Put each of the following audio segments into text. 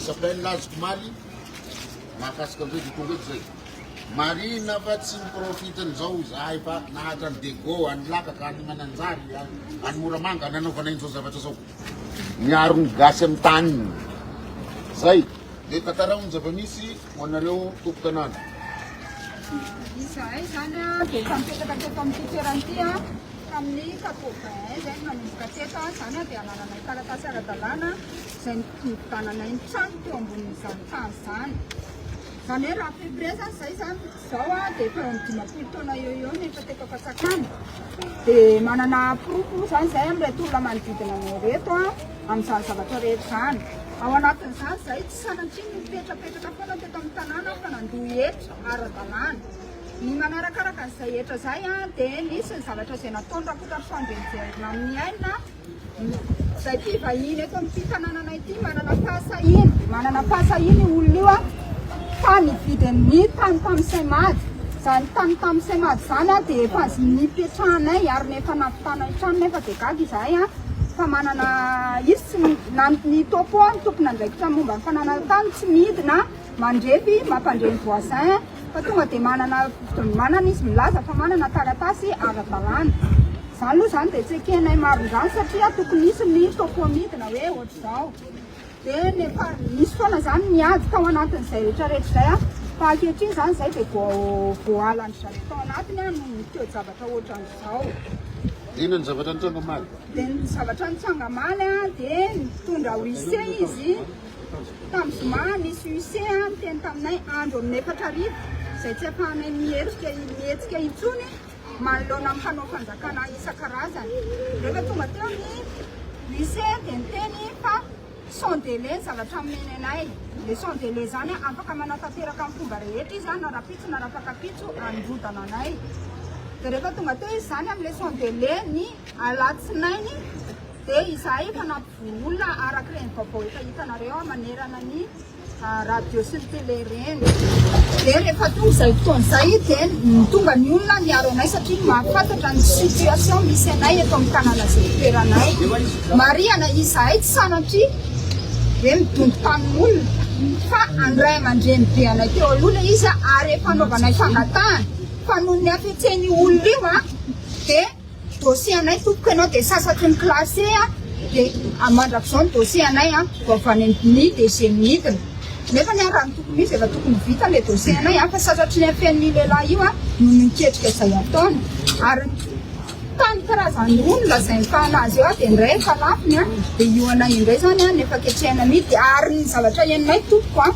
Nisy appel azoko omaly mahakasika an'izay dia tonga eto zay. Marina fa tsy mi-profite an'izao izahay fa nahatra any Diego, any Lakaka, any Mananjary, any Moramanga nanaovana an'izao zavatra zao. Miaro ny gasy amin'ny taniny. Zay. Dia tantarao ny zava-misy ho anareo tompon-tanàna. Izahay izany dia efa nipetraka teto amin'ity toerana ity tamin'ny 81 izay no nanomboka teto. Izany dia anananay taratasy ara-dalàna izay nividiananay ny trano teo ambonin'izany trano izany. Izany hoe raha à peu près izany izay izany izao dia efa eo amin'ny 50 taona eo eo no efa teto Ampantsakana. Dia manana porofo moa izany izahay amin'ireto olona manodidina anay ireto amin'izany zavatra rehetra izany. Ao anatin'izany izahay tsy sanatria nipetrapetraka foana teto amin'ny tanàna fa nandoa hetra ara-dalàna. Ny manarakaraka an'izay hetra izay dia nisy ny zavatra izay nataon'i Rakotoarisoa Andrianijerina amin'ny aina Izay mpivahiny eto amin'ity tanànanay ity manana fahasahiana, manana fahasahiana io olona io a, fa nividy ny tany tamin'ny Seimad. Izany tany tamin'ny Seimad izany a dia efa nipetrahanay ary ny efa nahavitanay trano nefa dia gaga izahay a fa manana izy tsy na ny topo ny tompon'andraikitra momba ny fananana tany tsy midina mandrefy mampandre ny voisin fa tonga dia manana manana izy milaza fa manana taratasy ara-dalàna. Izany aloha izany dia tsy ekenay marindrano satria tokony hisy ny topo midina hoe ohatr'izao. Dia nefa nisy foana izany ny ady tao anatin'izay rehetra rehetra izay an. Fa ankehitriny izany izay dia vao voahalan-dry zareo tao anatiny an noho ny toe-javatra ohatran'izao. Inona ny zavatra nitranga omaly? Dia ny zavatra nitranga omaly an, dia nitondra huissier izy tamin'ny zoma, nisy huissier niteny taminay andro amin'ny 40 izay tsy ahafahanay mihetsika mihetsika intsony. manoloana ny mpanao fanjakana isan-karazany. Rehefa tonga teo ny huissier dia niteny fa sans délai ny zavatra nomeny anay. Le sans délai izany afaka manatanteraka amin'ny fomba rehetra izy na rahampitso na rahafakampitso handrodana anay. Dia rehefa tonga teo izy izany amin'ilay sans délai ny alatsinainy dia izahay efa nampivory olona araka ireny vaovao efa hitanareo manerana ny radio sy ny télé ireny. Dia rehefa tonga izay fotoana izay dia tonga ny olona niaro anay satria mahafantatra ny situation misy anay eto amin'ny tanàna izay itoeranay. Marihana izahay tsy sanatria hoe midongy tanin'olona fa an'ny ray aman-dreny be anay teo aloha ilay izy ary efa anaovanay fangatahana fa noho ny hafetsen'io olona io dia Dossier anay tompoko ianao dia sasatry ny classe a dia mandrakizao ny dossier anay a vao avy any amin'ny DG midina nefa ny raha ny tokony izy efa tokony vita le dossier anay a fa sasatry ny afen'ny lehilahy io a no miketrika izay ataony ary tany karazany roa no lazainy fa anazy eo a dia ny iray efa lafiny a dia io anay indray zany a nefa ketrehina amidy ary ny zavatra henonay tompoko a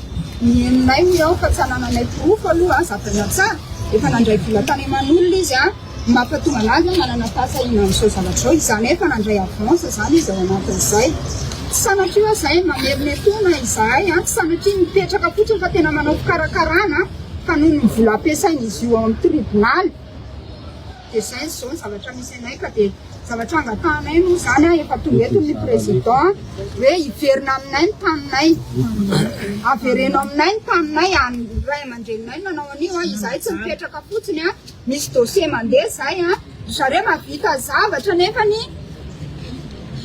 ny henonay hoy aho fa tsy anananay porofo aloha zavatra tsara efa nandray vola tany aman'olona izy a Ny mampatonga anazy hoe manana fahasahiana amin'izao zavatra izao, izany hoe efa nandray avance izany izy ao anatin'izay. Tsy sanatria hoe izay mamerina etoana izahay, tsy sanatria mipetraka fotsiny fa tena manao fikarakarana fa noho ny vola ampiasain'izy io ao amin'ny tribonaly dia izay izao ny zavatra misy anay ka dia zavatra angatahanay moa izany efa tonga eto ny président hoe hiverina aminay ny taninay, avereno aminay ny taninay, any ray aman-dreninay no nanao an'io, izahay tsy mipetraka fotsiny. Misy dossier mandeha zay an, ry zareo mahavita zavatra nefa ny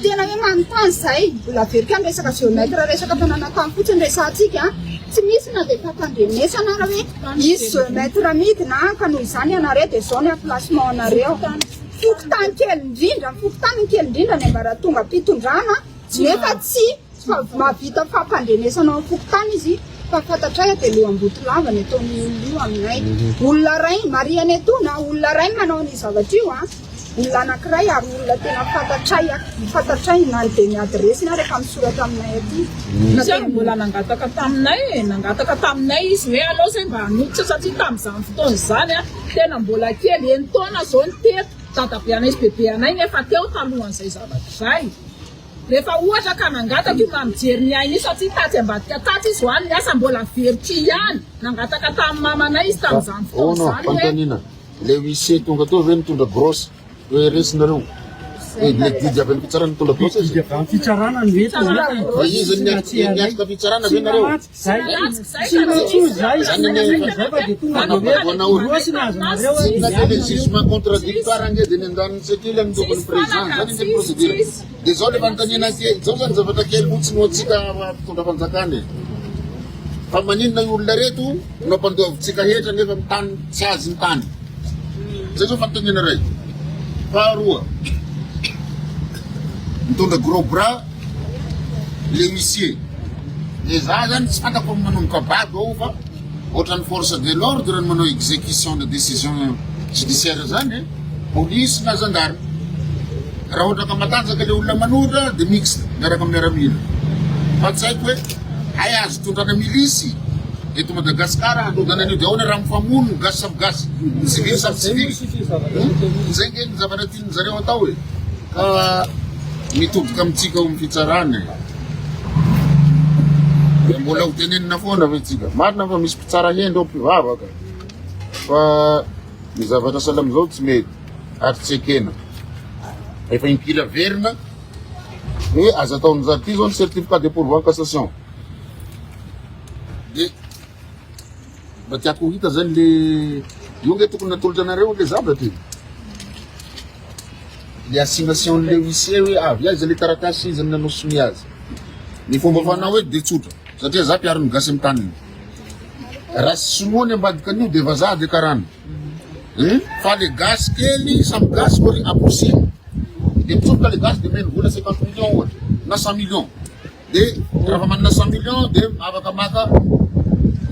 tena hoe manontany zay, mbola averiko ihany resaka géomètre resaka fananantany fotsiny resahantsika an, tsy misy na dia fampandrenesana ara hoe hisy géomètre midina an, ka noho izany ianareo dia zao ny emplacement anareo, fokontany kely indrindra, ny fokontany kely indrindra ny ambaratongam-pitondrana nefa tsy Fa mahavita fampandrenesana ao amin'ny fokontany izy fa fantatray dia loham-boto lava ny ataon'io olona io aminay. Olona iray, marihana etoana, olona iray no manao an'io zavatra io an, olona anankiray ary olona tena fantatray, fantatray na dia ny adiresiny ary efa misoratra aminay aty. Izy ary mbola nangataka taminay e, nangataka taminay izy hoe aleo zay mba hanototra satria tamin'izany fotoana izany an, tena mbola kely, enin-taona izao ny teto, dadabeanay sy bebeanay nefa teo talohan'izay zavatra izay. Rehefa ohatra ka nangataka io mba mijery ny ainy io satria tatsy ambadika tatsy izy hoany niasa mbola very ty ihany nangataka tamin'ny mamanay izy tamin'izany Oh fotoana non, izany hoe fanontaniana, le huissier tonga teo ve nitondra grosse hoe resy nareo? Eh, le didy avy amin'ny fitsarana nitondra grosse izy? Didy avy amin'ny fitsarana no entina. Fa izy niatrika fitsarana ve nareo? Zay tsy nantsoy zay Zany anie zay fa dia tonga dia hoe roa sy nahazo anareo Tsy natao le jugement contradictoire ange dia ny andaniny sy ankilany no tokony présent. Zany ange ny procédure. Dia zao le fanontaniana kely, zao zany zavatra kely fotsiny ho antsika mpitondra fanjakana e. Fa maninona io olona reto no ampandoavintsika hetra nefa ny tany tsy azy ny tany? Zay zao fanontaniana iray. Faharoa, mitondra gros bras le huissier. De za zany tsy fantako manomboka bado ao fa ohatran'ny force de l'ordre no manao exécution de décision judiciaire zany e, police na gendarme. Raha ohatra ka matanjaka le olona manohitra de mixte miaraka amin'ny miaramila. Fa tsy haiko hoe hay azo tondrana milisy eto Madagascar handrodana an'io de ahoana raha mifamono ny gasy samy gasy, ny sivily samy sivily. Zay nge ny zavatra tian'ny zareo atao e. Ka mitodika amintsika ao amin'ny fitsarana e. Dia mbola ho tenenina foana ve tsika? Marina fa misy mpitsara hendry ao mpivavaka. Fa ny zavatra sahala amin'izao tsy mety ary tsy ekena. Efa impiry averina hoe aza ataon'ny ty zao ny certificat de pourvoi en cassation. Dia Mba tiako ho hita zany le io nge tokony natolotra anareo le zavatra e. Le assignation le huissier hoe avy aiza le taratasy iza no nanao sonia azy. Ny fomba fanao hoe de tsotra satria za mpiaro ny gasy amin'ny taniny. Raha sinoa ny ambadika an'io de vazaha de karana. Hmm? Fa le gasy kely samy gasy koa amporisihina. De mitsofoka le gasy de omeny vola 50 millions ohatra na 100 millions. De raha manana 100 millions de afaka maka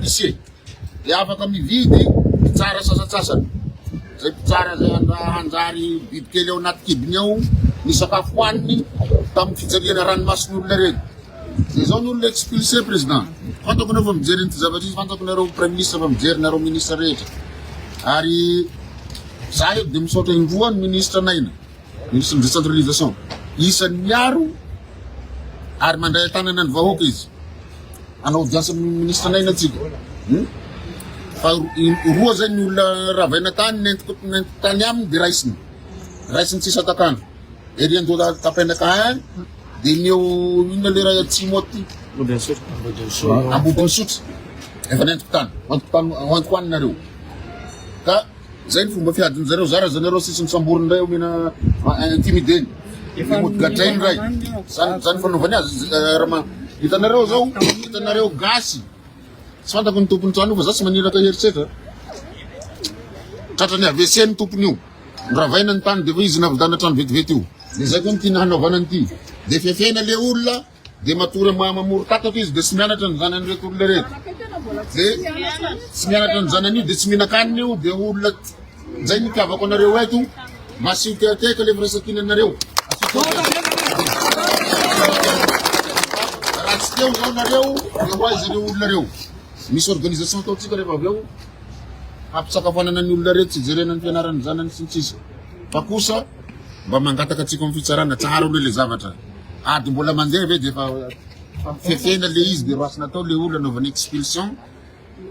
lycée, de afaka mividy mpitsara sasantsasany, zay mpitsara zay hanjary bibikely ao anaty kibony ao ny sakafo hoaniny tamin'ny fijaliana ranomasin'olona reny. De zao ny olona expulsé président. Fantako nareo fa mijery an'ity zavatra ity, fantako nareo premier ministre fa mijery nareo ministre rehetra. Ary za eto de misaotra indroa ny ministre Naina. Ministre ny décentralisation, isan'ny miaro ary mandray an-tanana ny vahoaka izy. Hanao audience amin'ny ministre Naina antsika. Hmm? Fa roa zay ny olona ravaina tany nentiko nentiko tany aminy de raisiny. Raisiny tsisy atakandro. Ery andoha tapenaka un de ny eo inona le ray atsimo aty? Ambodin'Isotry. Efa nentiko tany. Hoentiko tany hoentiko any nareo. Ka Zay ny fomba fiadin zareo, zara zanareo sisy misamboriny ndray omena intimideny, mody gadrainy ndray, zany zany fanaovany azy raha ma hitanareo zao, hitanareo gasy, tsy fantako ny tompony trano io fa za tsy maniraka herisetra, tratran'ny AVC ny tompony io, noravaina ny tany de efa izy navidana trano vetivety io, de zay koa ny tiana hanaovana an'ity, de fefena le olona. Dia matory mamoron-tatatra izy dia tsy mianatra ny zanany ireto olona ireto. Dia tsy mianatra ny zanany io dia tsy mihinan-kanina io dia olona izay no itiavako anareo eto. Mba asio tehatehaka ilay firaisankinanareo. Asio tehatehaka. Raha tsy teo izao nareo dia ho aiza ireo olona ireo? Misy organisation ataontsika rehefa avy eo hampisakafoanana ny olona ireto sy hijerena ny fianaran'ny zanany sy ny sisa. Fa kosa mba mangataka antsika amin'ny fitsarana tsara aloha ilay zavatra. Ady mbola mandeha ve dia efa fefena le izy dia roasina tao le olona anaovana expulsion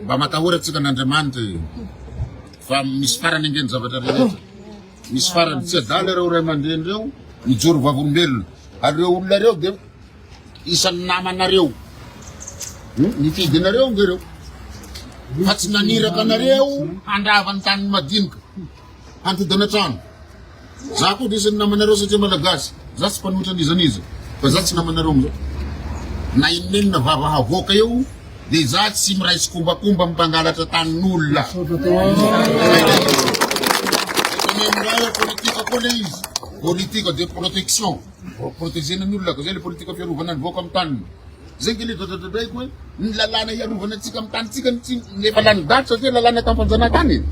mba matahora antsika an'Andriamanitra e. Fa misy farany ange ny zavatra rehetra. Misy farany tsy adala ireo ray aman-dreny ireo mijoro vavolombelona. Ary ireo olona ireo dia isan'ny namanareo. Hmm? Nifidy anareo ange ireo. Fa tsy naniraka anareo handrava ny tanin'ny madinika. Handrodana trano. Za koa dia isan'ny namanareo satria malagasy. Za tsy mpanohitra n'iza n'iza fa za tsy namanareo amizao. Na inon'inona vava havoaka eo dia za tsy miray tsikombakomba amin'ny mpangalatra tanin'olona. Tenenina hoe politika koa le izy. Politika de protection. Protegena ny olona ka zay le politika fiarovana ny vahoaka amin'ny taniny. Zay nge le dradradradraiko hoe ny lalàna hiarovana antsika amin'ny tanintsika no tsy efa lany daty satria lalàna tamin'ny fanjanahantany e.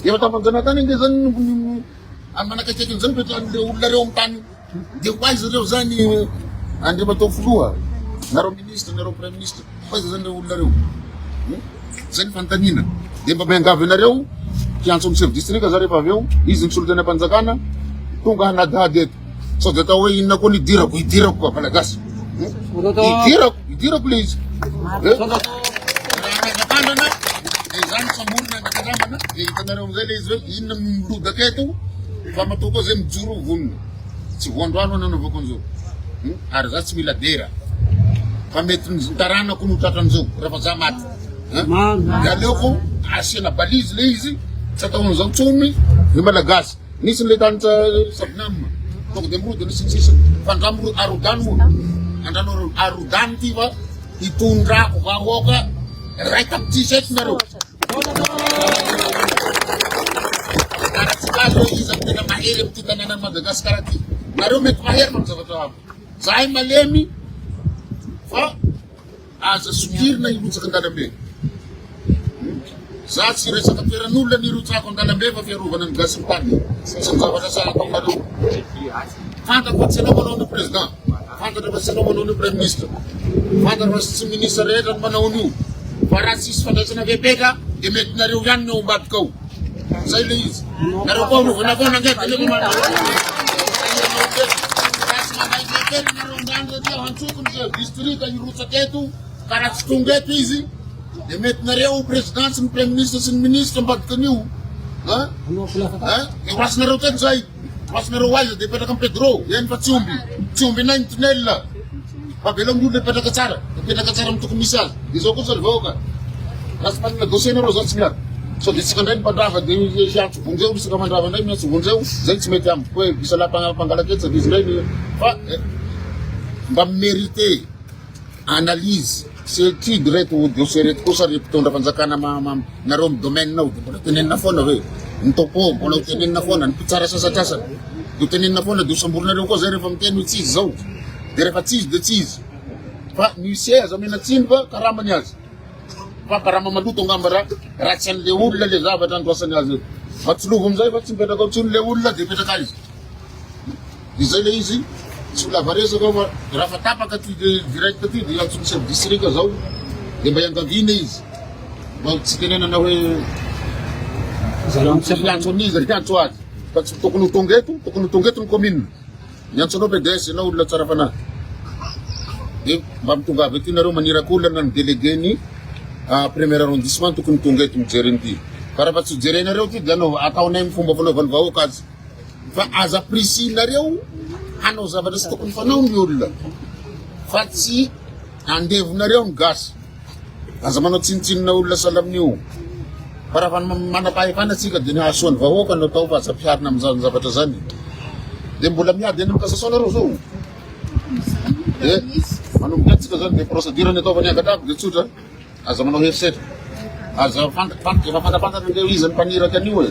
Efa tamin'ny fanjanahantany nge zany no manakaikaiky an'izany mipetrahan'ireo olona ireo amin'ny tany. Dia ho aiza ireo zany Andriamatoa Filoha, nareo ministre, nareo premier ministre, ho aiza zany ireo olona ireo? Zay ny fanontaniana. Dia mba miangavy anareo hiantso amin'ny chef district za rehefa avy eo, izy ny solontenam-panjakana tonga hanadihady eto. Sao dia atao hoe inona koa ny idirako, idirako koa malagasy. Idirako, idirako le izy. Eh? Raha andrakandrana, dia izany samborina andrakandrana, dia hitanareo amin'izay le izy hoe inona no milodaka eto, fa matoa koa zay mijoro vonona. Tsy voandroano aho nanaovako an'izao. Hmm? Ary za tsy mila dera. Fa mety ny taranako no tratran'izao rehefa za maty. Dia aleoko asiana balise le izy, tsy atao an'izao intsony ny malagasy. Nisy ny le tany Sabnam, tonga dia mirodana sy ny sisa. Fa andramo arodany moa. Andramo arodany ity fa hitondrako vahoaka. Ray tapitrisa eto nareo. Taratsika azy hoe iza no tena mahery amin'ity tanànan'i Madagasikara ity. Nareo mety mahery manao zavatra hafa. Zahay malemy fa aza sokirina hirotsaka an-dalambe. Za tsy resaka toeran'olona ny hirotsahako an-dalambe fa fiarovana ny gasy mitady sy ny zavatra sahy ataonareo. Fantako fa tsy ianao manao an'io président. Fantatra fa tsy ianao manao an'io prime ministre. Fantatra fa tsy ministre rehetra no manao an'io. Fa raha tsisy fandraisana fepetra dia mety nareo ihany no ao ambadika ao. Zay le izy. Nareo koa arovana foana ange dia nefa manao. Raha tsy mandray fepetra nareo ambany satria hantsoko ny chef district hirotsaka eto ka raha tsy tonga eto izy dia mety nareo président sy ny prime ministre sy ny ministre ambadika an'io. Hein? Hein? Dia ho rasinareo teto zay. Rasinareo ho aiza dia hipetraka amin'i Pedro. Eny fa tsy omby. Tsy omby anay ny tunnel. Fa avelao ny olona hipetraka tsara. Hipetraka tsara amin'ny tokony misy azy. Dia izao kosa ry vahoaka. Raha tsy manana dossier nareo za tsy miady. Sao dia tsika indray ny mpandrava dia hiantso vonjeo isika mandrava indray miantso vonjeo. Zay tsy mety amiko hoe bisalahy mpangalaketsa dia izy indray ny fa mba mi-mériter analyse sy étude reto dossier reto kosa ry mpitondra fanjakana nareo amin'ny domaine ao dia mbola tenenina foana ve ny topo mbola ho tenenina foana ny mpitsara sasatrasany dia ho tenenina foana dia ho samborinareo koa zay rehefa miteny hoe tsy izy zao dia rehefa tsy izy dia tsy izy fa ny huissier aza omena tsiny fa karamany azy fa karama maloto angamba raha raha tsy an'le olona le zavatra andoasany azy eto fa tsy lovo amizay fa tsy mipetraka ao tsony le olona dia mipetraka aiza. Izay ilay izy, tsy ho lava resaka aho fa raha fa tapaka ty direct ty dia hiantso ny chef district zao dia mba iangaviana izy mba tsy tenenana hoe hiantso an'iza hiantso azy fa tsy tokony ho tonga eto, tokony ho tonga eto ny commune. Miantso anao PDS ianao olona tsara fanahy dia mba mitongava ety nareo maniraka olona na ny délégué ny premier arrondissement tokony tonga eto mijery an'ity fa raha fa tsy jerenareo ty dia ataonay amin'ny fomba fanaovan'ny vahoaka azy. Fa aza aprisihinareo hanao zavatra tsy tokony fanao ny olona fa tsy andevonareo ny gasy. Aza manao tsinontsinona olona sahala amin'io. Fa raha manam-pahefana tsika dia ny hahasoa ny vahoaka no atao fa aza ampiharina amin'izany zavatra zany. Dia mbola miady any amin'ny cassation nareo zao. Dia manomboka eto tsika zany dia procédure ny atao fa ny angatahako dia tsotra. Aza manao herisetra. Aza efa fantapantatra ange iza ny mpaniraka an'io e.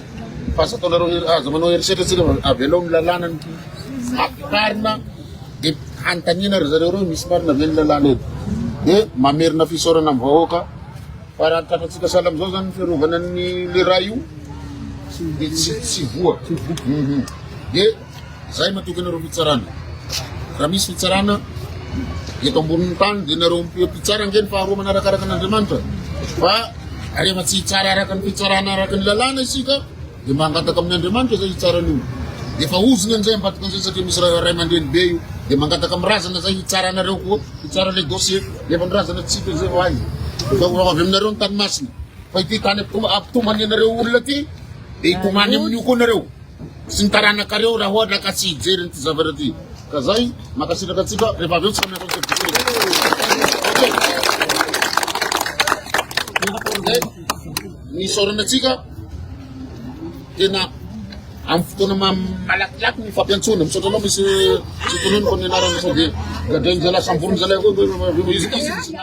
Fa aza ataonareo hery, aza manao herisetra tsika fa avelao ny lalàna ny ampiharina de hanontaniana ry zareo reo misy marina ve ny lalàna eto. De mamerina fisaorana amin'ny vahoaka fa raha tratrantsika sahala amin'izao zany ny fiarovana ny le raha io de tsy tsy voa. De Zay matoky anareo fitsarana. Raha misy fitsarana eto ambonin'ny tany dia nareo mpitsara ange ny faharoa manarakaraka an'Andriamanitra. Fa rehefa tsy hitsara araka ny fitsarana araka ny lalàna isika dia mangataka amin'Andriamanitra zay hitsara an'io. Dia efa ozona an'izay ambadika an'izay satria misy ray aman-dreny be io. Dia mangataka amin'ny razana zay hitsara anareo koa, hitsara ilay dossier. Nefa ny razana tsy hita izay ho aiza. Fa ho avy aminareo ny tany masina. Fa ity tany ampitomany anareo olona ity dia hitomany amin'io koa nareo. Sy ny taranakareo raha ohatra ka tsy hijery an'ity zavatra ity. Ka zay, mankasitraka antsika, rehefa avy eo tsika miaraka Ny isaorana antsika tena amin'ny fotoana malakilaky ny fampiantsoana. Misaotra anao misy tsy tononiko ny anarana sao dia gadrain'ny zalahy samborin'ny zalahy koa izy izy.